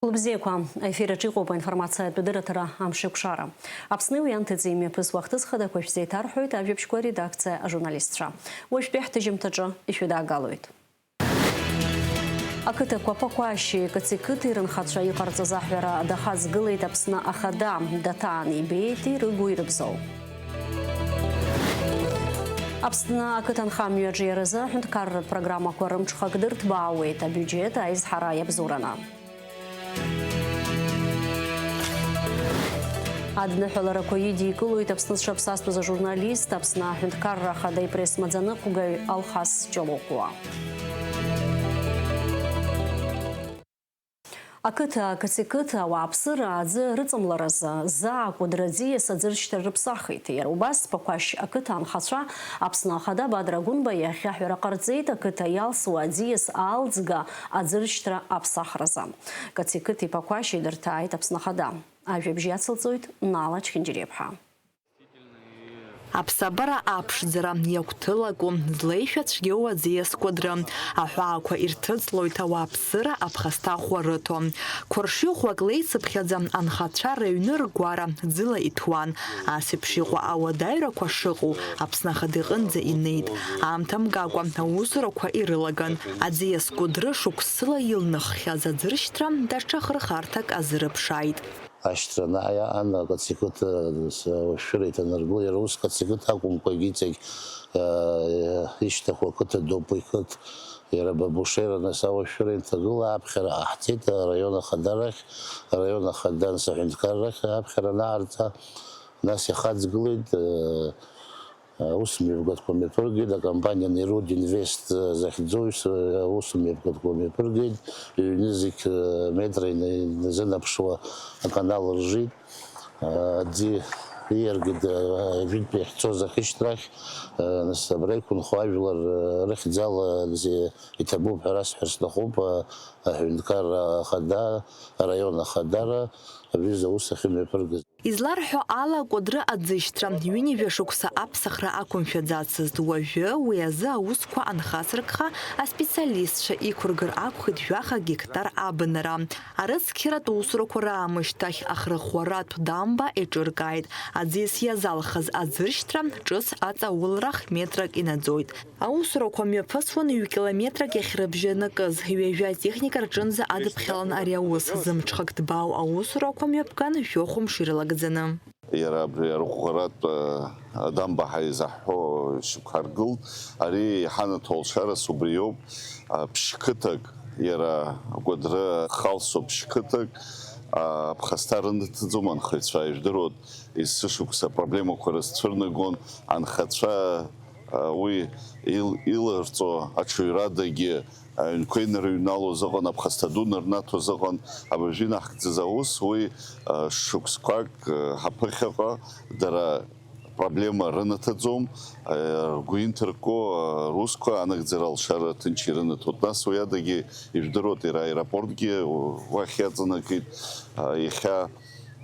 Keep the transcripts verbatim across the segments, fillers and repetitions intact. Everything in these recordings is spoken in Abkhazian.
Лыбзиақәа, аефир аҿы иҟоуп аинформациатә дырраҭара Амшеикәшара. Аԥсни уи анҭыҵи имҩаԥысуа ахҭыс хадақәа шәзеиҭарҳәоит ажәабжьқәа редакциа ажурналистцәа. Уажәтәи ҳҭыжьымҭаҿы ишәыдаагалоит. Ақыҭақәа Пакәашьи Каци қыҭи рынхацәа иҟарҵаз аҳәара дахаҵгылеит Аԥсны Ахада, Даҭаани Беиети рыгу ирыбзоу. Аԥсны ақыҭанхамҩаҿ иаразы аҳәынҭқарратә программақәа рымҽхак дырҭбаауеит абиуџьет аизҳара иабзоураны. Адныҳәаларақәа идикылоит Аԥсны зҽаԥсазтәыз ажурналист, Аԥсны аҳәынҭқарра ахада ипресс-маӡаныҟәгаҩ Алхас Ҷолоӷәуа. Ақыҭа Каци қыҭа ауааԥсыра аӡы рыҵамларазы, заа Кәыдры аӡиас аӡыршьҭра рыԥсахит. Иара убас Пақәашь ақыҭа анхацәа Аԥсны Ахада Бадра Гәынба иахь аҳәара ҟарҵеит ақыҭа иалсуа аӡиас аалӡга аӡыршьҭра аԥсахразы. Каци қыҭи Пақәашьи дырҭааит Аԥсны Ахада. Ажәабжь иацылҵоит Нала Чхинџьариаԥҳа. Аԥсабара аԥшӡара иагәҭылаку, злеишәа цәгьоу аӡиас Кәыдры, аҳәаақәа ирҭыҵлоит ауааԥсыра аԥхасҭа ӷәӷәа рыҭо. Қәаршҩы ӷәӷәак леицыԥхьаӡа анхацәа рыҩны ргәара ӡыла иҭәуан. Ас еиԥш иҟоу ауадаҩрақәа шыҟоу Аԥсны Ахада иҟынӡа инеит. Аамҭа мгакәа аусурақәа ирылаган. Аӡиас Кәыдры шықәсыла илныххьаз аӡыршьҭра даҽа хырхарҭак азырыԥшааит. Ашьҭра анааи аҟан Каци қыҭа ауашәшәыра иҭанаргылеит, иара ус Каци қыҭа акәымкәагь иҵегь, э, ишьҭахьоу ақыҭа Доупи қыҭ, иара Бабушеира, нас ауашәшәыра инҭагыла аԥхьара ҟаҳҵеит араион ахадарахь, араион ахада, нас аҳәынҭқаррахь аԥхьара анаарҵа, нас иахаҵгылеит, э, Аусмҩаԥгатәқәа мҩаԥыргеит, акомпаниа Нерудинвест захьӡу аусмҩаԥгатәқәа мҩаԥыргеит, ҩ-нызқь метра ина-, иназынаԥшуа аканал ржит. Аӡы ииаргеит, ажәытәтәи иахьцоз ахьышьҭрахь, нас абра иқәынхо ажәлар рыхьӡала иҭабуп ҳәа расҳәар сҭахуп, аҳәынҭқарра ахада, араион ахадара, аҩыза аус ахьымҩаԥыргаз. Изларҳәо ала, Кәыдры аӡышьҭра ҩынҩажәа шықәса аԥсахра ақәымшәаӡацызт. Уажәы уи азы аусқәа анхацыркха, аспециалистцәа иқәыргар акәхеит жәаха гектар абанара. Арыцқьаратә усурақәа раамышьҭахь ахырӷәӷәаратә дамба еиҿыркааит. Аӡиас иазалхыз аӡышьҭра ҿыц аҵаулрахь метрак инаӡоит. Аусурақәа мҩаԥысуан ҩ-километрак иахьрыбжьанакыз, ҩажәа техника рҿынӡа адыԥхьалан ари аус. Зымҽхак ҭбаау аусурақәа мҩаԥган жәохә мшы ирылагӡаны. Иара абри арӷәӷәаратә, а, дамба ҳәа изаҳҳәо шьақәҳаргылт. Ари иҳанаҭо алшарас убриоуп. А, ԥшьқыҭак, иара Кәыдры халсо ԥшьқыҭак, а, ԥхасҭа рынаҭаӡом анхаҩцәа, ижәдыруеит, есышықәса апроблемақәа рызцәырнагон анхацәа. Уи ил-, иларҵо аҽаҩрадагьы аҩнқәа инарыҩналоз ыҟан, аԥхасҭа ду нарнаҭоз ыҟан, абыржәы инаҳгӡаз аус, уи, а, шықәсқәак, а, ҳаԥыхьаҟа дара проблема рынаҭаӡом, а, ргәы инҭырккәо, а, русқәа анагӡара алшара ҭынч ирынаҭоит. Нас уи адагьы ижәдыруеит, иара аеропортгьы уахь иаҵанакит, а, иахьа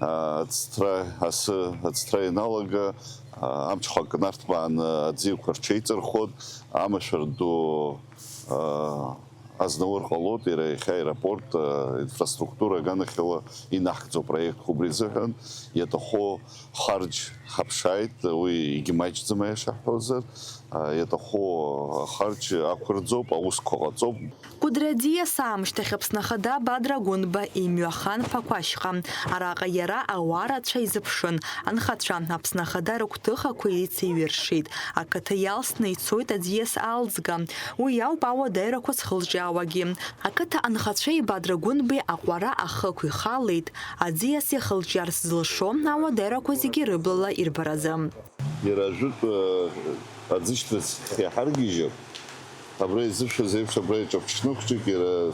Ацҭра, асы ацҭра ианалага, амҽхак нарҭбааны аӡиақәа рҽеиҵырхуан, амашәыр ду Азнаур ҟалоит, иара иахьа аеропорт инфраструктура аганахьала инаҳгӡо апроектқәа убри азыҳәан иаҭаху харџь ҳаԥшааит, уи егьмаҷӡам, аиаша ҳҳәозар, иаҭаху ахарџь ақәырӡоуп, аусқәа ҟаҵоуп. Кәыдры аӡиас аамышьҭахь Аԥсны Ахада Бадра Гәынба имҩахан Ԥақәашьҟа. Араҟа иара ауаа рацәа изыԥшын. Анхацәа Аԥсны Ахада рыгәҭыхақәа еицеиҩыршеит. Ақыҭа иалсны ицоит аӡиас аалӡга. Уи ауп ауадаҩрақәа зхылҿиаауагьы. Ақыҭа анхацәеи Бадра Гәынбеи аҟәара ахықә ихалеит, аӡиас иахылҿиаарц зылшо ауадаҩрақәа зегьы рыблала ирбаразы. Иара ажәытә, э, аӡышьҭрахь иҳаргьежьып. Абра изышәаз еиԥш, абра иҿаԥшны хәҷык иара,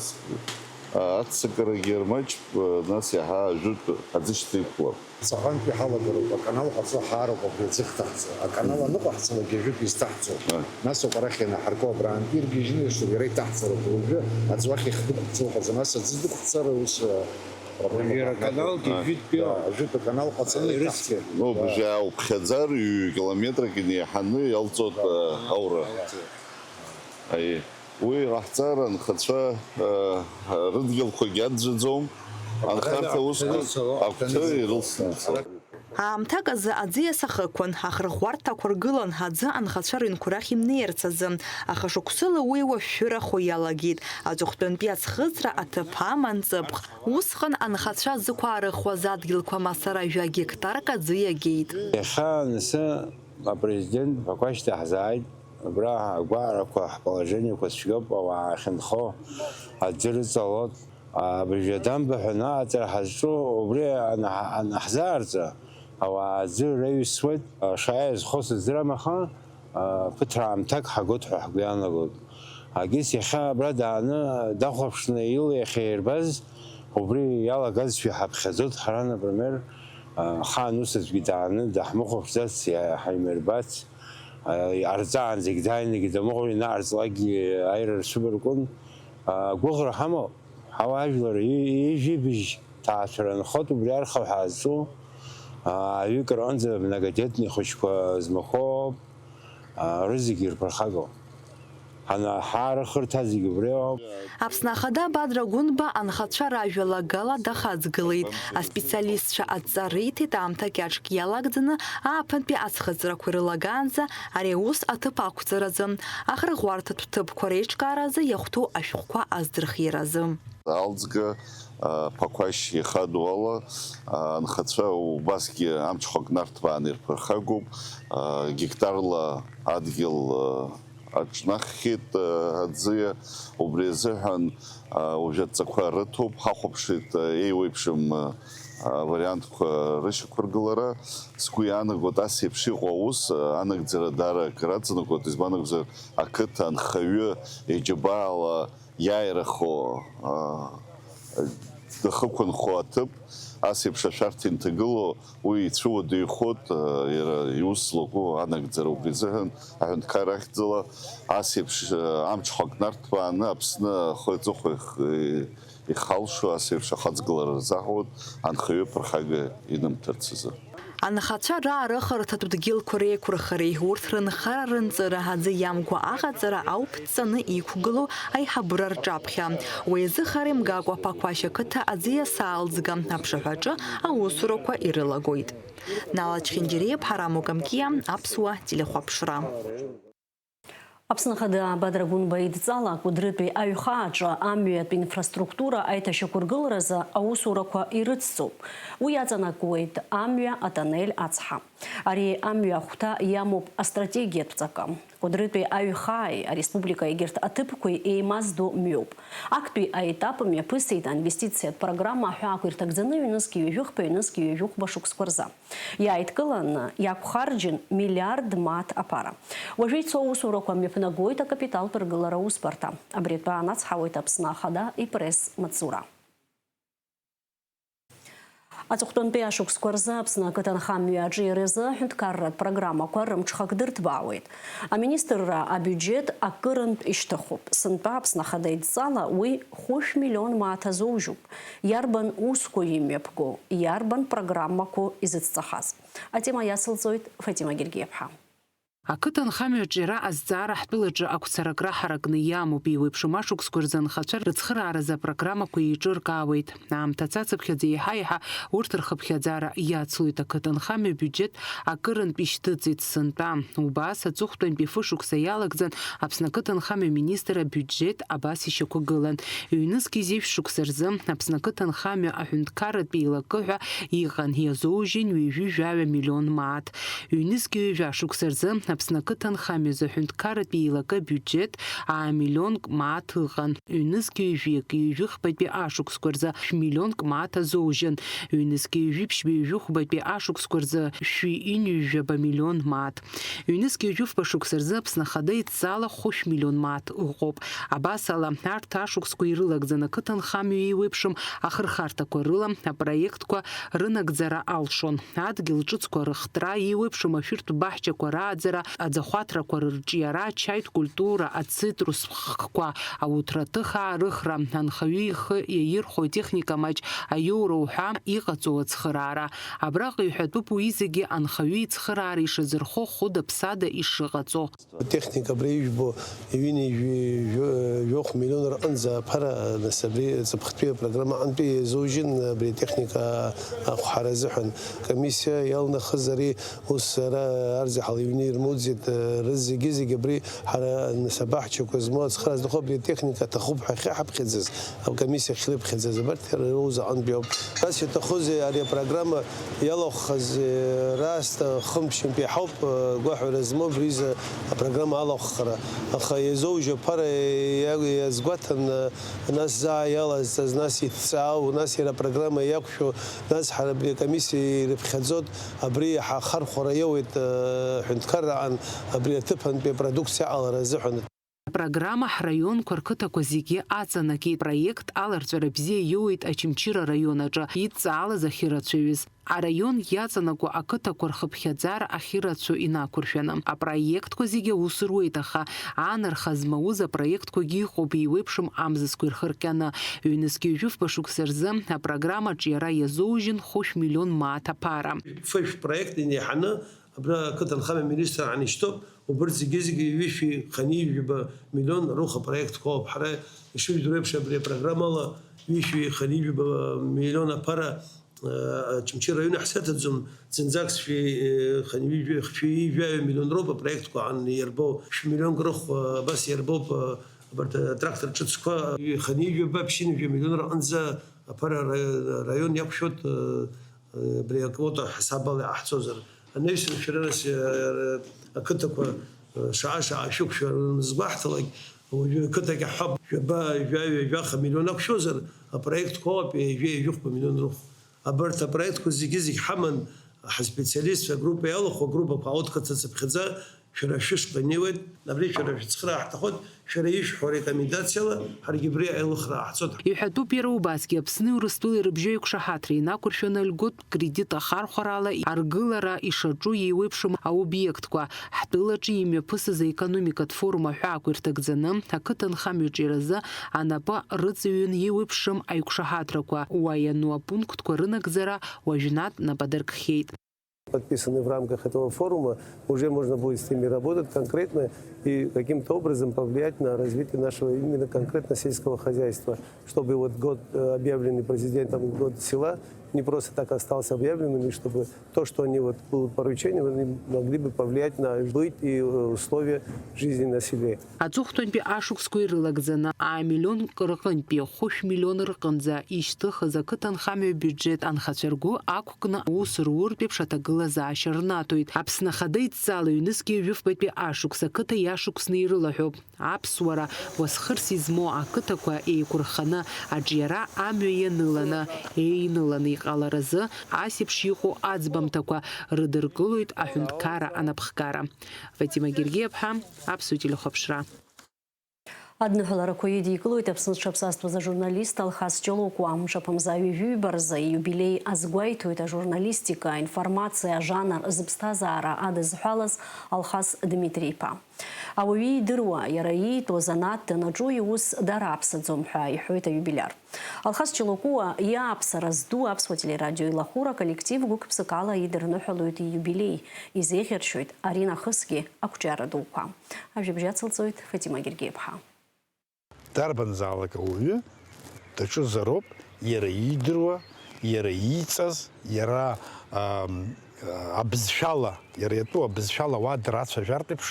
а, аццакырагьы рмаҷуп, а, нас иаҳа ажәытә аӡышьҭра иқәлап. Ҵаҟантәи ҳалагароуп, аканал ҟаҵо ҳаароуп абри аӡы ахьҭаҳҵо. Аканал аныҟаҳҵалакгьы ажәытә изҭаҳҵо. А. Нас ауп арахь ианаҳарго, абраантәи иргьежьны иашоуп, иара иҭаҳҵароуп. Уажәы аӡы уахь ихдәықәҵо ыҟаӡам, ас аӡы дықәҵара ус, а, проблема. Иара аканалгьы, а, ажәытәтәи, да, ауп, ажәытә аканал ҟаҵаны, а, иҭаҳҵеит. Ну, да, бжьы аауԥхьаӡар, ҩ-километрак инеиҳаны иалҵуеит, да, а, аура. Иалҵуеит. Аиеи. Уи ҟаҳҵар, анхацәа, э, рыдгьылқәагьы аӡәӡәаӡом, Анхарҭа усқәа агәҭа ирылсны ицоит. Аамҭак азы аӡиас ахықәан, ахырӷәӷәарҭақәа ргылан аӡы анхацәа рыҩнқәа рахь имнеирц азы, аха шықәсыла уи уашәшәырахо иалагеит. Аҵыхәтәантәи аӡхыҵра аҭыԥ аман ҵыԥх. Усҟан анхацәа зықәаарыхуаз адгьылқәа масара жәа гектарк аӡы иагеит. Иахьа анысы апрезидент Бақәашь даҳзааит. Абра агәаҳарақәа, ҳположениеқәа цәгьоуп, ауаа ахьынхо аӡы рыҵалоит. Абыржәы адамба ҳәа анаҟаҵара ҳазҿу, убри анаҳ-, анаҳзаарҵа, ауаа аӡы реҩсуеит. Шааиз хәы сыздырам, аха, а, ԥыҭраамҭак ҳагоит ҳәа ҳгәы иаанагоит. Агьыс иахьа абра дааны дахәаԥшны ил иахьаирбаз, убри иалагазшәа ҳаԥхьаӡоит ҳара, например, а, ахаан ус аӡәгьы дааны даҳмыхәаԥшӡац, иа-, ҳаимырбац, а, иҟарҵаанӡагь дааинагь дамыхәо, ианаарҵлакгьы аира рцәыбаркәын. А, агәыӷра ҳамоуп. Ҳауаажәлар ҩ-, ҩажәи быжь ҭаацәара нхоит, убри арха ҳәа зҿу, аа, ҩык рҟынӡа многодетный хәыҷқәа змахәоуп, аа, рызегьы ирԥырхагоуп. Ҳана-, ҳаарыхырҭа зегьы убри ауп. Аԥсны Ахада Бадра Гәынба анхацәа ражәалагала дахаҵгылеит. Аспециалистцәа адҵа риҭеит аамҭа кьаҿк иалагӡаны ааԥынтәи аӡхыҵрақәа ирылагаанӡа ари аус аҭыԥ ақәҵаразы, ахырӷәӷәарҭатә ҭыԥқәа реиҿкааразы иахәҭоу ашәҟәқәа аздырхиаразы. Алҵга, а, Ԥақәашь ихадоу ала, а, анхацәа убасгьы амҽхак нарҭбааны ирԥырхагоуп, а, гектарла адгьыл, а, аҿнаххьеит, а, аӡиа. Убри азыҳәан, а, уажә адҵақәа рыҭоуп, ҳахәаԥшит, а, еиуеиԥшым, а, а, вариантқәа рышьақәыргылара. Сгәы иаанагоит, ас еиԥш иҟоу аус, а, анагӡара даара акыр аҵанакуеит, избан акәзар, ақыҭа анхаҩы иџьабаала иааирахо, а, дахықәынхо аҭыԥ, ас еиԥш ашәарҭа инҭагылоу, уи ицәыуадаҩхоит, а, иара иус злаку анагӡара. Убри азыҳәан аҳәынҭқар ахьӡала ас еиԥш, а, амҽхак нарҭбааны Аԥсны ахы аҵыхәа их-, ихалшо ас еиԥш ахаҵгылара рзаҳауеит анхаҩы аԥырхага инымҭарц азы. Анхацәа раарыхырҭатә дгьылқәа реиқәырхареи урҭ рынхара-рынҵыра аӡы иамкуа аҟаҵара ауп дҵаны иқәгылоу аиҳабыра рҿаԥхьа. Уи азы хар имгакәа Ԥақәашь ақыҭа аӡиас аалӡга аԥшаҳәаҿы аусурақәа ирылагоит. Нала Чхинџьариа, Ԥҳараму Камкиа, Аԥсуа телехәаԥшра. Аԥсны Ахада Бадра Гәынба идҵала Кәыдрытәи аҩхааҿы амҩатә инфраструктура аиҭашьақәыргыларазы аусурақәа ирыцҵоуп. Уи иаҵанакуеит амҩа, атоннель ацҳа. Ари амҩа ахәҭа иамоуп астратегиатә ҵакы. Кәыдрытәи аҩхааи ареспублика егьырҭ аҭыԥқәеи еимаздо мҩоуп. Актәи аетап мҩаԥысит аинвестициатә программа аҳәаақәа ирҭагӡаны ҩнызқь ҩажәихԥа, ҩнызқь ҩажәихәба шықәсқәа рзы. Иааидкыланы иақәхарџьын миллиард мааҭ аԥара. Уажәы ицо аусурақәа мҩаԥнагоит акапиталтә ргылара усбарҭа. Абри атәы анацҳауеит Аԥсны Ахада ипресс-маҵзура. Аҵыхәтәантәи ашықәсқәа рзы Аԥсны ақыҭанхамҩа аҿиаразы аҳәынҭқарратә программақәа рымҽхак дырҭбаауеит. Аминистрра абиуџьет акырынтә ишьҭыхуп. Сынтәа Аԥсны Ахада идҵала уи хәышә миллион мааҭ азоужьуп. Иарбан усқәоу имҩаԥгоу, иарбан программақәоу изыцҵахаз? Атема иацылҵоит Фатима Гергиаԥҳа. Ақыҭанхамҩаҿ иара азҵаара ҳтәылаҿы ақәцаракра ҳаракны иамоуп, еиуеиԥшым ашықәсқәа рзы анхацәа рыцхырааразы апрограммақәа еиҿыркаауеит. Аамҭа цацыԥхьаӡа еиҳа-еиҳа урҭ рхыԥхьаӡара иацлоит, ақыҭанхамҩа абиуџьет акырынтә ишьҭыҵит сынтәа. Убас аҵыхәтәантәи фышықәса иалагӡан Аԥсны ақыҭанхамҩа министр абиуџьет абас ишьақәгылан. Ҩнызқь ҩажәи жәшықәса рзы Аԥсны ақыҭанхамҩа аҳәынҭқарратә еилакы ҳәа иҟан, иазоужьын ҩажәи жәаҩа миллион мааҭ. Ҩнызқь ҩажәа шықәса рзы Аԥсны ақыҭанхамҩазы аҳәынҭқарратә еилакы абиуџьет аа миллионк мааҭ ыҟан. Ҩнызқь ҩажәи ҩажәихԥатәи ашықәсқәа рзы шә-миллионк мааҭ азоужьын. Ҩнызқь ҩажәи ԥшьба ҩажәихәбатәи ашықәсқәа рзы шәи ҩынҩажәаба миллион мааҭ. Ҩнызқь ҩажәи фба шықәса рзы Аԥсны Ахада идҵала хәышә миллион мааҭ ыҟоуп. Абасала, арҭ ашықәсқәа ирылагӡаны ақыҭанхамҩа еиуеиԥшым ахырхарҭақәа рыла апроектқәа рынагӡара алшон. Адгьыл ҿыцқәа рыхтра, еиуеиԥшым ашәыртә баҳчақәа рааӡара, Аӡахәаҭрақәа рырҿиара, ачаитә культура, ацитрус хкқәа, ауҭраҭых аарыхра, анхаҩы ихы иаирхәо атехника маҷ аиоура уҳәа иҟаҵоу ацхыраара. Абраҟа иҳәатәуп уи зегьы анхаҩы ицхыраара ишазырхо, хәыда-ԥсада ишыҟаҵо. Техника абри ижәбо ҩынҩажәи жәохә миллион рҟынӡа аԥара, нас, абри ҵыԥхтәи апрограмма аҟынтәи иазужьын абри атехника ахәҳара азыҳәан. Комиссиа иалнахыз ари ус ара арзаҳал иҩны ирмоуӡеит, рызегьы-зегьы абри ҳара, нас, абаҳчақәа змоу ацхыраара зҭаху абри атехника аҭахуп ҳәа ахьаҳаԥхьаӡаз, акомиссиа ахьрыԥхьаӡаз абарҭ роуз аҟынтәи ауп. Нас иаҭахузеи ари апрограмма иалахәхаз, э, раасҭа хымԥшьынтәи ҳауп, э, гәаҳәара змоу абри изы апрограмма алахәхара. Аха иазоужьу аԥара иа-, иазгәаҭан, э, нас заа иалазҵаз, нас иҭҵаау, нас иара апрограмма иақәшәо, нас ҳара абри акомиссиа ирыԥхьаӡоит, абри иаҳа ахархәара иоуеит, э, ҳҳәынҭқарраҟан абри аҭыԥантәи апродукциа аҟалара азыҳәан. Апрограмма ҳраионқәа рқыҭақәа зегьы аҵанакит. Апроект аларҵәара бзиа иоуеит Очамчыра араион аҿы идҵаалаз ахьырацәаҩыз. Араион иаҵанакуа ақыҭақәа рхыԥхьаӡара ахьырацәоу инақәыршәаны. Апроектқәа зегьы аус руеит, аха аанарха змауз апроектқәагьы ыҟоуп, еиуеиԥшым амзызқәа ирхырҟьаны. Ҩнызқьи жәыфба шықәса рзы апрограммаҿ иара иазоужьын хәышә миллион мааҭ аԥара. Фышә проект инеиҳаны Абра ақыҭанхамҩа аминистрра ишьҭоуп, убырҭ зегьы-зегьы ҩышәи хынҩажәи жәаба миллион руха проектқәоуп. Ҳара ишыжәдыруа еиԥш, абри апрограммала ҩышәи хынҩажәи жәаба миллион аԥара, э, Очамчыра аҩны ҳзаҭаӡом, зынӡак шәи, э, хынҩажәи, хшәи жәаҩа миллион роуп апроектқәа ан иарбоу, шәмиллионк рыхә, э, абас иарбоуп, э, абарҭ атрактор ҿыцқәа, хынҩажәи жәаба, ԥшьынҩажәи миллион рҟынӡа аԥара ра-, раион иақәшәоит, э, Абри аквота ҳасабала иҟаҳҵозар, анаҩсан шәара нас, э, ақыҭақәа, э, шаҟа-шаҟа шәықәшәар анызгәаҳҭалак, уажәы ақыҭагьы ҳҳәап, жәаба, жәаҩа, жәаха миллион ақәшәозар, апроектқәа ауп ҩажәи жәохәба миллион рыхә. Абарҭ апроектқәа зегьы-зегь ҳаман, ҳаспециалистцәа агруппа иалахәу агруппақәа аудкаҭа цыԥхьаӡа, Шәара шәышҟа инеиуеит, абри шәара шәыцхыраара ҳҭахоит, шәара ишәҳәо арекомендациала ҳаргьы абри аилыхра ҟаҳҵоит. Иҳәатәуп иара убасгьы Аԥсни Урыстәылеи рыбжьы аиқәшаҳаҭра инақәыршәаны льготә кредит ахархәарала аргылара ишаҿу еиуеиԥшым аобиектқәа, ҳтәылаҿы имҩаԥысыз аекономикатә форум аҳәаақәа ирҭагӡаны, ақыҭанхамҩаҿиаразы анапы рыҵаҩын еиуеиԥшым аиқәшаҳаҭрақәа, уа иану апунктқәа рынагӡара уажәнатә напы адыркхьеит. Подписаны в рамках этого форума, уже можно будет с ними работать конкретно и каким-то образом повлиять на развитие нашего именно конкретно сельского хозяйства, чтобы вот год, э, объявленный президентом, год села, не просто так остался объявленным, и чтобы то, что они вот будут поручением, они могли бы повлиять на быт и, э, условия жизни на селе. Аҵыхәтәантәи ашықәсқәа ирылагӡаны, аа миллион рҟынтәи хәышә миллион рҟынӡа ишьҭыхыз ақыҭанхамҩа абиуџьет анхацәа ргәы ақәкны аус руртә еиԥш аҭагылазаашьа рнаҭоит. Аԥсны Ахада идҵала ҩнызқьи жәыфбатәи ашықәс ақыҭа иашықәсны ирылаҳәоуп. Аԥсуара уасхырс измоу ақыҭақәа еиқәырханы, аҿиара амҩа ианыланы, еиныланы иҟаларазы асеиԥш иҟоу аӡбамҭақәа рыдыркылоит аҳәынҭқарра анапхгара. Фатима Гергиаԥҳа, Аԥсуа телехәаԥшра. Адныҳәаларақәа идикылоит Аԥсны зҽаԥсазтәыз ажурналист Алхас Ҷалокәа. Мшаԥымза ҩажәи ҩба рзы ииубилеи азгәеиҭоит ажурналистика, аинформациа ажанр зыԥсҭазаара адызҳәалаз Алхас Дмитри-иԥа. Ауаҩы идыруа, иара иитәу азанааҭ данаҿу иус дара аԥсаӡом ҳәа иҳәоит аиубилиар. Алхас Ҷалокәа иааԥсара зду Аԥсуа телерадио илахәыра коллектив гәык-ԥсыкала идырныҳәалоит ииубилеи, изеиӷьаршьоит аринахысгьы ақәҿиара дуқәа. Ажәабжь ацылҵоит Фатима Гергиаԥҳа. Дарбанзаалак ауаҩы даҿызароуп иара иидыруа, иара ииҵаз, иара, ам, абызшәала, иара иатәу абызшәала ауаа драцәажәартә еиԥш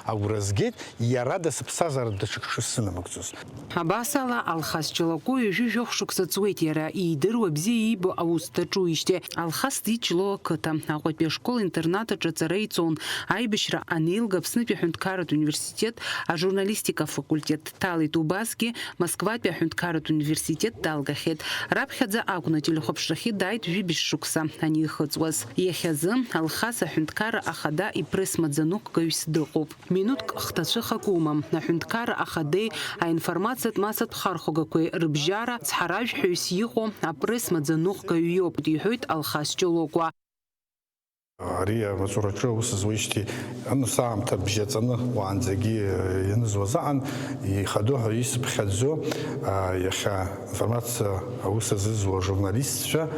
агәра згеит, иара дасыԥсазаара даҽак шысзынамыгӡоз. Абасала, Алхас Ҷалокәа ҩажәи жәохә шықәса ҵуеит иара иидыруа, бзиа иибо аус даҿуижьҭеи. Алхас диит Ҷлоу ақыҭа. Аҟәатәи ашкол-интернат аҿы аҵара иҵон. Аибашьра анеилга, Аԥснытәи аҳәынҭқарратә университет ажурналистика афакультет дҭалеит. Убасгьы Москватәи аҳәынҭқарратә университет далгахьеит. Раԥхьаӡа акәны ателехәаԥшрахьы дааит жәибжь шықәса анихыҵуаз. Иахьазы Алхас аҳәынҭқарра ахада ипресс-маӡаныҟәгаҩс дыҟоуп. Минуҭк хҭацәыхак умам. Аҳәынҭқарра ахадеи аинформациатә массатә хархәагақәеи рыбжьара цҳаражәҳәаҩыс иҟоу апресс-маӡаныҟәгаҩ иоуп, иҳәоит Алхас Ҷалокәа. Ари амаҵураҿы аус зуеижьҭеи, ан саамҭа бжьаҵаны уаанӡагьы ианызуаз аан, ихадоу ҳәа исыԥхьаӡо, а, иахьа информациа аус азызуа ажурналистцәа,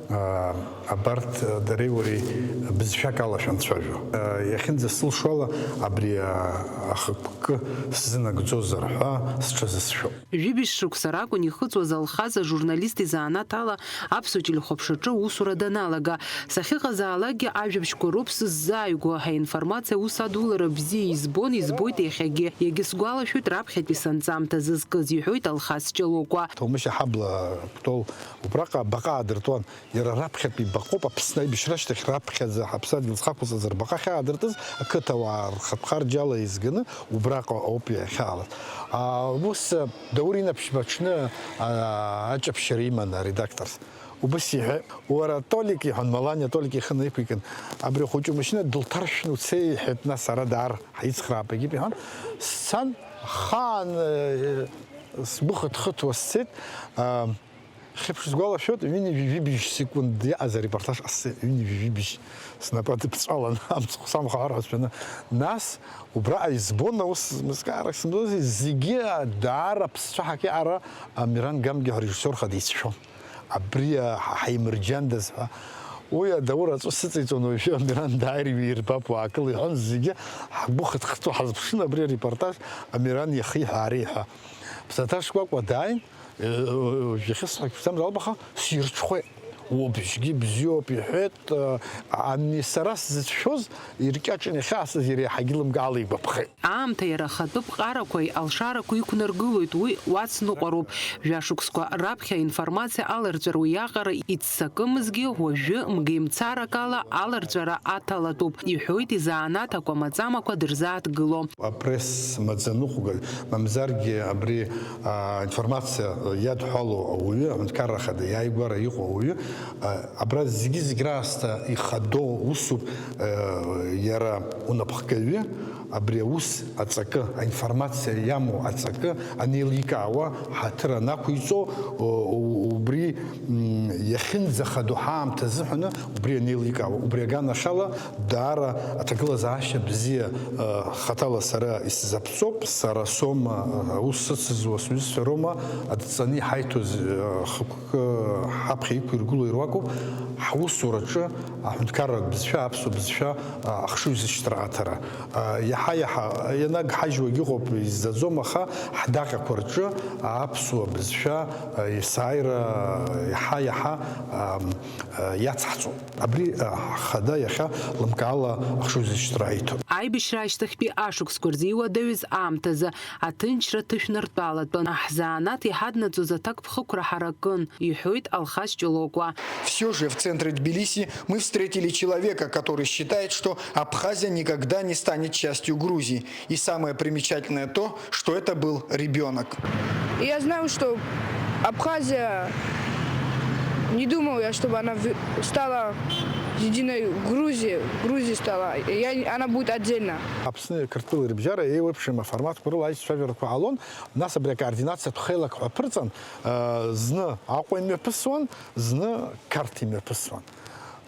а, абарҭ, а, дареи уареи бызшәак ала шәанцәажәо. А, иахьынӡасылшо ала, абри, а, ахықәкы сзынагӡозар ҳәа сҽазысшәоуп. Жәибжь шықәса ракәын ихыҵуаз Алхас ажурналист изанааҭ ала аԥсуа телехәаԥшраҿы аусура даналага. Сахьыҟазаалакгьы ажәабжьқәа роуп сыззааигәоу, аинформациа аус адулара бзиа избон, избоит иахьагьы. Иагьысгәалашәоит раԥхьатәи санҵамҭа зызкыз, иҳәоит Алхас Ҷалокәа. Ҭоумышь аҳабла Кәтол убраҟа абаҟа аадыртуан. Иара раԥхьатәи баҟоуп Аԥсны аибашьра ашьҭахь раԥхьаӡа ҳаԥсадгьыл зхақәылҵаз рбаҟа ахьаадыртыз, ақыҭауаа рхатә харџьала еизганы убраҟа ауп иахьаалаз. А, ус, а, Даур Инаԥшьба аҽны, а, аҷаԥшьара иман аредакторс. Убыс иҳәеит, уара Толик, иҳәан, Маланиа Толик ихы наиқәикын, абри ахәыҷы машьына дылҭаршәны уцеи, иҳәеит, нас ара даар, ҳаицхраап, егьып, иҳәан, сцан, ахаан, э, сгәы хыҭхыҭуа сцеит, а, Хьыԥш сгәалашәоит, ҩынҩажәи жәибжь секунд иааз арепортаж ҟасҵеит, ҩынҩажәи жәибжь снапы адыԥҵәалан, амцхә самхаҳәар ҳәа сшәаны. Нас, убраҟа избон аус змызкаарак сымбози, зегьы даара ԥсцәаҳак иаара Амиран Гамгиа ҳәа режиссиор хада ицәшәон. Абри, а, ҳа-, ҳаимырџьандаз ҳәа. Уи адаур аҵәы сыҵеиҵон уажәы, Амиран дааир иҩирбап, уаакыл, иҳәон, зегьы ҳгәы хыҭхыҭуа ҳазԥшын абри арепортаж Амиран иахиҳәаареи ҳәа. Ԥсаҭа шкәакәа дааин, Жәахьы сҳәақәшәӡам, Залбаха, сирҽхәеит. Убжьгьы бзиоуп, иҳәеит, ани сара сзыцәшәоз иркьаҿны иахьаасыз иара иаҳагьы лымкаала игәаԥхеит. Аамҭа иара ахатәы ԥҟарақәеи алшарақәеи иқәнаргылоит, уи уацныҟәароуп. Жәашықәсқәа раԥхьа аинформациа аларҵәара уиаҟара иццакымызгьы, уажәы мгеимцарак ала аларҵәара аҭалатәуп, иҳәоит изанааҭ акәамаҵамақәа дырзааҭгыло. Апресс маӡаныҟәгаҩ, мамзаргьы абри, а, информациа иадҳәало ауаҩы, аҳәынҭқарра ахада иааигәара иҟоу ауаҩы, а, абра зегьы-зегь раасҭа ихадоу усуп, а, иара унапхгаҩы абри аус аҵакы, аинформациа иамоу аҵакы анеиликаауа, ҳаҭыр анақәиҵо, у-, у-, убри, м, иахьынӡахадоу ҳаамҭа азыҳәаны убри анеиликаауа, убри аганахьала даара аҭагылазаашьа бзиа, э, хаҭала сара исзаԥҵоуп, сара соума, э, аус сыцызуа сҩызцәа роума, адҵаны иҳаиҭоз, э, хықәкы ҳаԥхьа иқәиргыло ируакуп, ҳусураҿы аҳәынҭқарратә бызшәа, аԥсуа бызшәа, э, ахшыҩзышьҭра аҭара. Иаҳа-иаҳа ианагҳажьуагь ыҟоуп, изӡаӡом, аха ҳдаҟьақәа рҿы аԥсуа бызшәа есааира иаҳа-иаҳа иацҳҵоит. Абри ҳхада иахьа лымкаала ахшыҩзышьҭра аиҭоит. Аибашьра ашьҭахьтәи ашықәсқәа рзы иуадаҩыз аамҭазы аҭынчра ҭышәнартәалатәын. Ҳзанааҭ иҳаднаҵоз аҭакԥхықәра ҳаракын, иҳәоит Алхас Ҷолокуа. Все же в центре Тбилиси мы встретили человека, который считает, что Абхазия никогда не станет частью Грузии. И самое примечательное то, что это был ребенок. И я знаю, что Абхазия, не думал я, чтобы она в-, стала единой Грузией. Грузия стала. Я, она будет отдельно. Аԥсни Қырҭтәылеи рыбжьара еиуеиԥшым аформатқәа рыла аицәажәарақәа ҟалон, нас абри акоординациатә хеилак ҳәа аԥырҵан, э, зны Аҟәа имҩаԥысуан, зны Қарҭ имҩаԥысуан.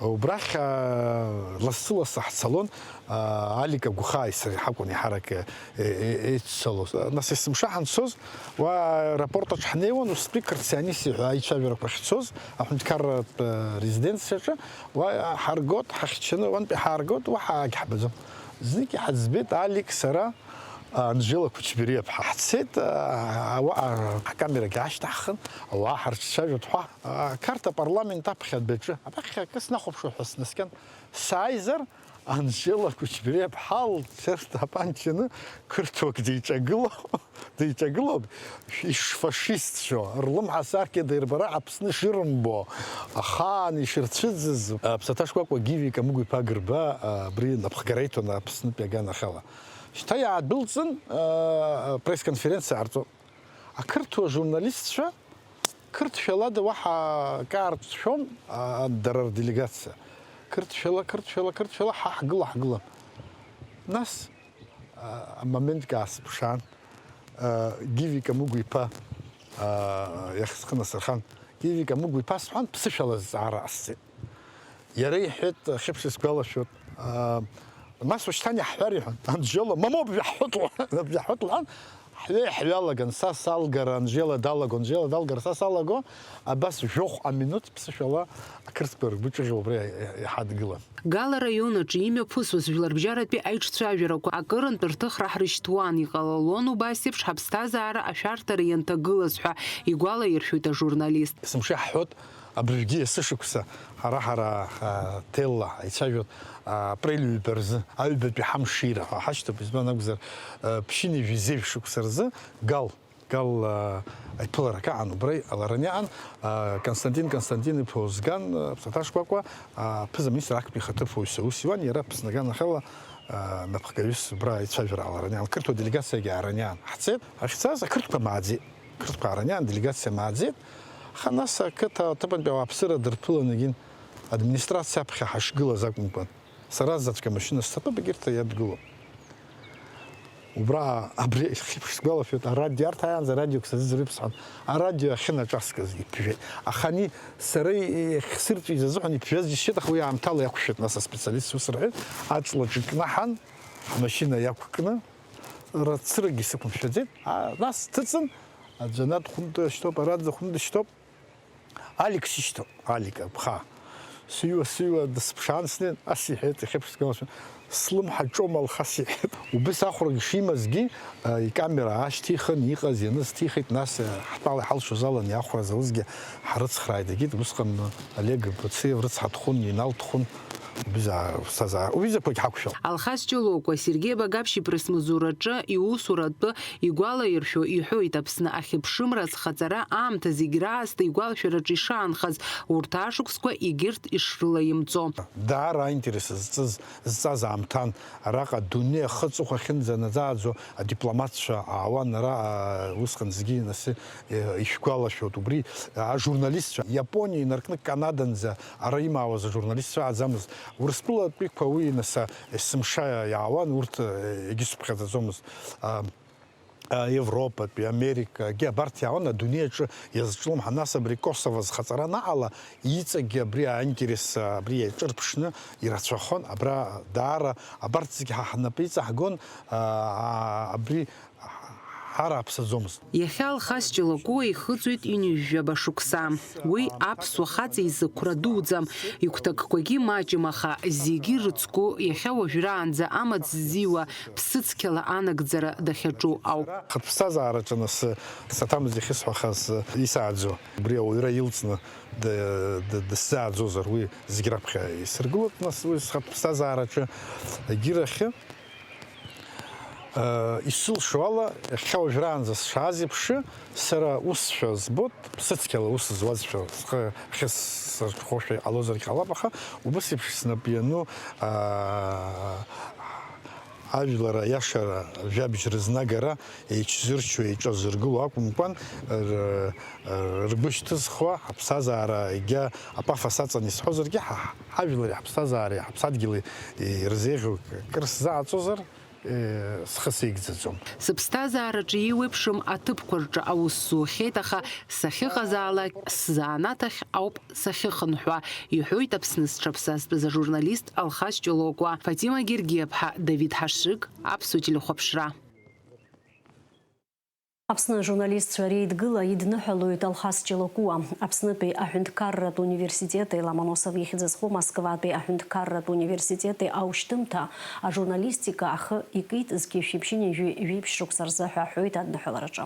Убрахь, аа, лассы-лассы ҳцалон, аа, Алик Агәхааи сареи ҳакәын еиҳарак, е, е, еиццалоз. Нас есымша ҳанцоз, уа аеропорт аҿы ҳнеиуан, устәи Карцианиси ҳәа аицәажәарақәа ахьцоз, аҳәынҭқарратә, э, резиденциаҿы, уа ҳаргот, ҳахьчаны, уантәи ҳааргот, уаҳа агьҳбаӡом. Знык иҳаӡбеит Алик, сара, Анжела Кучбериаԥҳа. Ҳцеит, а, ауаа ҳкамерагьы аашьҭаҳхын, ауаа ҳарҿцәажәоит ҳәа. А, Қарҭ апарламент аԥхьа адәаҿы, абахьа акы снахәаԥшуа ҳәа снаскьан, сааизар, Анжела Кучбериаԥҳа лцерт апанчаны қырҭуак диҿагыло, диҿагылоуп, ишфашистцәоу, рлымҳа саркьада ирбара Аԥсны шырымбо, ахаан ишырцәыӡыз. Аԥсаҭа шкәакәа Гиви Камыгә-иԥа Гырба, а, абри напхгара иҭон Аԥснытәи аганахьала. Шьҭа иаадәылҵын, аа, пресс-конференциа ҟарҵо. Ақырҭуа журналистцәа қырҭшәалада уаҳа акы аарҿшәом, аа, дара рделегациа. Қырҭшәала, қырҭшәала, қырҭшәала, ҳа ҳгыла, ҳгылан. Нас, аа, моментк аасыԥшаан, аа, Гиви Камыгә-иԥа, аа, иахь схы насырхан, Гиви Камыгә-иԥа сҳәан, ԥсышәала зҵаара ҟасҵеит. Иара иҳәеит, хьыԥш исгәалашәоит, аа, нас ушьҭан иаҳҳәар иҳәан, Анжела, мамоу, бжаҳҳәот лҳәан, бжаҳҳәот лҳәан, ҳҩеи ҳҩалаган, са салгар, Анжела далаго, Анжела далгар, са салаго, абас жәохә аминуҭ ԥсышәала ақырҭқәа ргәы ҿыӷьуа убра иҳадгылан. Гал араион аҿы имҩаԥысуаз жәларбжьаратәи аиҿцәажәарақәа акырынтә рҭыхра ҳрышьҭуан, иҟалалон убас еиԥш ҳаԥсҭазаара ашәарҭара ианҭагылаз ҳәа игәалаиршәоит ажурналист. Есымша иаҳҳәот, абыржәгьы есышықәса ҳара-ҳара, а, ҭелла ҳаицәажәот, а, апрель ҩба рзы, аҩбатәи ҳамшира ҳәа ҳашьҭоуп, избан акәзар, а, ԥшьынҩажәи зежә шықәса рзы Гал Гал, аа, аиԥыларак аан, убра иҟалараны иаан, аа, Константин Константин-иԥа Озган, аа, Ԥсаҭа шкәакәа, аа, аԥыза-министр актәи ихаҭыԥуаҩс аус иуан, иара Аԥсны аганахьала, аа, напхгаҩыс убра аицәажәара ҟалараны иаан, қырҭуа делегациагьы аараны иаан ҳцеит. Ҳахьцаз ақырҭқәа мааӡеит, ақырҭқәа аараны иаан делегациа мааӡеит, аха нас ақыҭа аҭыԥантәи ауааԥсыра дырԥыланы егьин администрациа аԥхьа ҳашгылаз акәымкәан, сара заҵәык амашьына сҭатәуп, егьырҭ иадгылоуп. Убра абри хьыԥш сгәалашәоит, арадио, арҭ аиаанӡа арадиок сазыӡырҩып сҳәан, арадио ахьынаҿаскыз иԥжәеит. Аха ани сара ихсырҵәиз азыҳәан иԥжәаз џьысшьеит, аха уи аамҭала иақәшәеит, нас аспециалист ус рҳәеит, аҵла ҿыкнаҳан, ҳмашьына иақәкны, рацыракгьы сықәымшәаӡеит, а, нас сҭыҵын, аӡәанатә хәынтә шьҭоуп, араӡа хәынтә шьҭоуп. Алик сишьҭоуп, Алик, абха. Сыҩуа, сыҩуа дысԥшаан снеин, ас иҳәеит, ихьыԥш сгәалашәом, слымҳа ҿома, Алхас иҳәеит. Убыс ахәрагь шимазгьы, а, икамера аашьҭихын, иҟаз ианыз ҭихит, нас, а, ҳтәала иҳалшоз алан иахәра залызгьы ҳрыцхрааит, егьит, усҟан Олег Бациев рыцҳа дхәын, Инал дхәын, убызаа, ԥсҭазаара, убызақәагь ҳақәшәалт. Алхас Ҷлокәа, Сергеи Багаԥшь иԥресмаҵзураҿы иусуратәы Игәалаиршәо иҳәоит, Аԥсны ахьыԥшымра азхаҵара аамҭа зегь раасҭа игәалашәараҿы ишаанхаз, урҭ ашықәсқәа егьырҭ ишрылаимҵо. Даара аинтерес зҵыз, зҵаз аамҭан, араҟа адунеи ахы аҵыхәа ахьынӡанаӡааӡо адипломатцәа аауан, ара, а, усҟан зегьы нас, э, ишәгәалашәоит, убри, а, ажурналистцәа, Иапониа инаркны Канаданӡа ара имаауаз ажурналистцәа ааӡамызт. Урыстәылатәиқәа уи нас, а, есымша иаауан, урҭ, э, егьысыԥхьаӡаӡомызт. А, а, Европатәи, Америка, егьи абарҭ иаауан адунеи аҿы иазҿлымҳа. Нас абри Косово зхаҵара анаҟала, иҵегьы абри аинтерес, а, абри иаҿырԥшны ирацәахон. Абра даара абарҭ зегьы ҳа ҳнапы иҵаҳгон, а, а, абри ҳара ҳаԥсаӡомызт. Иахьа Алхас Ҷлокәа ихыҵуеит ҩынҩажәаба шықәса. Уи аԥсуа хаҵа изы қәра дуӡам, игәҭакқәагьы маҷым, аха зегьы рыцгәы иахьа уажәраанӡа амаҵ ззиуа ԥсыцқьала анагӡара дахьаҿу ауп. Хатә ԥсҭазаараҿы нас саҭамыз иахьысҳәахаз исааӡо, убри ауаҩра илҵны д-, д-, дысзааӡозар, уи зегь раԥхьа исыргылоит, нас уи схатә ԥсҭазаараҿы егьирахьы. Исылшо ала, иахьа уажәраанӡа сшааз еиԥш, сара усшәа збоит, ԥсыцқьала ус зуазшәа, схы ахьысырҽхәошәа иҟалозаргь ҟалап, аха убыс еиԥш снапы иану, аа, ажәлар аиашара, жәабжь рызнагара еицырччо, еиҿазыргыло акәымкәан, р-, ргәы шьҭызхуа, ҳаԥсҭазаара егьа апафос аҵан исҳәозаргьы, ҳа, ҳажәлари ҳаԥсҭазаареи ҳаԥсадгьыли ирзеиӷьу кыр сзааҵозар, схы сеигӡаӡом. Сыԥсҭазаараҿы еиуеиԥшым аҭыԥқәа рҿы аус зухьеит, аха сахьыҟазаалак сзанааҭ ахь ауп сахьыхынҳәуа, иҳәоит Аԥсны зҽаԥсазтәыз ажурналист Алхас Ҷлокәа. Фатима Гергиаԥҳа, Давид Ҳашыг, Аԥсуа телехәаԥшра. Аԥсны ажурналистцәа реидгыла идныҳәалоит Алхас Ҷлокәа. Аԥснытәи аҳәынҭқарратә университети Ломоносов ихьӡ зху Москватәи аҳәынҭқарратә университети аушьҭымҭа ажурналистика ахы икит зқьи жәшәи ԥшьынҩажәи жәиԥшь шықәса рзы ҳәа аҳәоит адныҳәалараҿы.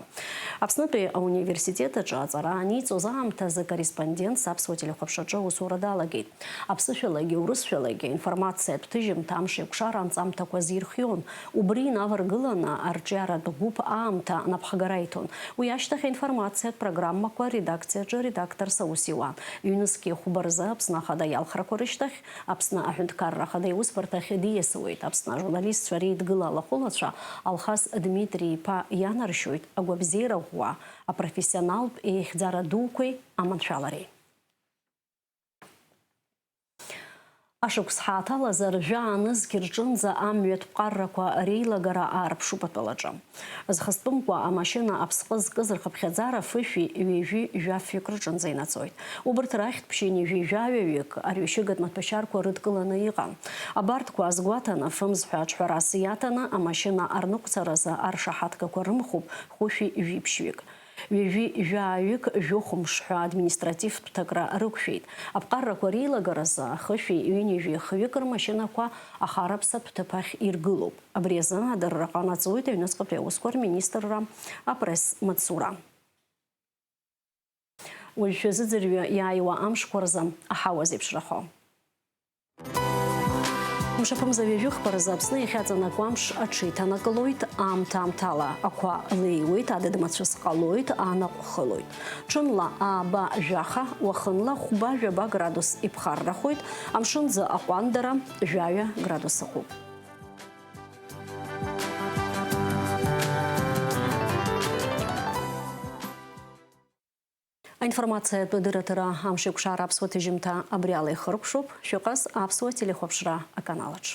Аԥснытәи ауниверситет аҿы аҵара аниҵоз аамҭазы корреспондентс аԥсуа телехәаԥшраҿы аусура далагеит. Аԥсышәалагьы урысшәалагьы аинформациатә ҭыжьымҭа амш еиқәшара анҵамҭақәа зирхион. Убри инаваргыланы арҿиаратә гәыԥ аамҭа напхгара иҭон. Уи ашьҭахь аинформациатә программақәа редакциаҿы редакторс аус иуан. Ҩнызқьи хәба рзы Аԥсны Ахада иалхрақәа рышьҭахь, Аԥсны Аҳәынҭқарра Ахада иусбарҭахь диасуеит. Аԥсны ажурналистцәа реидгыла алахәылацәа Алхас Дмитри-иԥа ианаршьоит агәабзиара ӷәӷәа, апрофессионалтә еихьӡара дуқәеи аманшәалареи. Ашықәс ҳааҭалазар, жәа-нызқь рҿынӡа амҩатә ԥҟаррақәа реилагара аарԥшуп атәалаҿы. Зхыстәымкәа амашьына аԥсҟы зкыз рхыԥхьаӡара фышәи ҩажәи жәафҩык рҿынӡа инаӡоит. Убарҭ рахьтә ԥшьынҩажәи жәаҩаҩык арҩашьыгатә маҭәашьарқәа рыдкыланы иҟан. Абарҭқәа азгәаҭаны, фымз ҳәа аҿҳәарас иаҭаны, амашьына арныҟәцаразы аршаҳаҭгақәа рымхуп хәышәи жәиԥшьҩык. Ҩажәи жәаҩык жәохәымш ҳәа административтә ҭакра рықәшәеит. Аԥҟаррақәа реилагаразы хышәи ҩынҩажәи хҩык рмашьынақәа ахараԥсатә ҭыԥ ахь иргылоуп. Абри азы адырра ҟанаҵоит аҩныҵҟатәи аусқәа рминистрра апресс-мацура. Уажә шәазыӡырҩы иааиуа амшқәа рзы аҳауа зеиԥшрахо. Мшаԥымза ҩажәи хԥа рзы Аԥсны иахьаҵанакуа амш аҽеиҭанакылоит, аамҭа-аамҭала ақәа леиуеит, адыд-мацәыс ҟалоит, анаҟә хылоит. Ҽынла ааба-жәаха, уахынла хәба-жәаба градус иԥхаррахоит, амшынӡы аҟәандара жәаҩа градус ыҟоуп. Аинформациатә дырраҭара Амшеикәшара аԥсуа ҭыжьымҭа абри ала ихыркәшоуп. Шәыҟаз аԥсуа телехәаԥшра аканалаҿ.